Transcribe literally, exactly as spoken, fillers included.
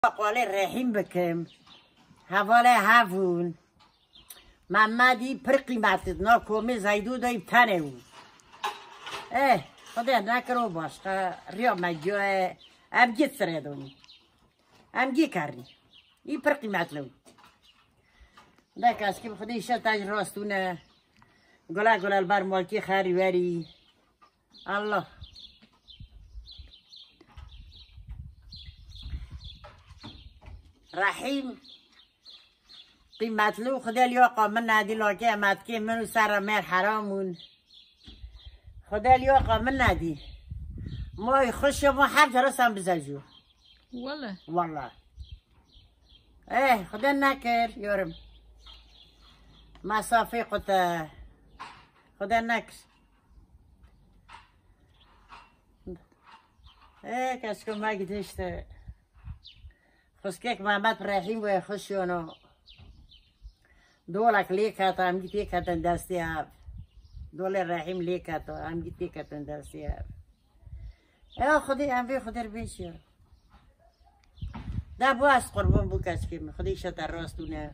Qolê Rehîm bikim. Hevalê hevûn. Mehmedî pir qîmetli, na komê Zeydû de î tenê bû. Eh, Xwedê nekiro başqa riya me giyaye, em gî sirê donî. Em gî kernî. Î pir qîmetli bû. De keşkî bi Xwedê îşe te ji rastûne. Gula gula li ber malkî xerî werî. Allah. Rehîm. Qîmetli û Xwedê liyoqa min nedî lakê emetkê min û serra mêr heram ûn. Xwedê liyoqa min nedî. Moy xweş yo, her cara sen bizewcû. Wele. Wala. Eh, Xwedê nekir, yorum. Mesafê qute. Xwedê nekir. Eh, keşke me gidişte. Xwişkek Mehmet Rehîm wê xweş yono. Dolek lê keta, em gî tê ketin destê ev. Dolê Rehîm lê keta, em gî tê ketin destê ev. Ya Xwedê, em vê Xwedê re bêjin. De bu ez qurban bu keşkê min. Xwedê îşe te rast û ne.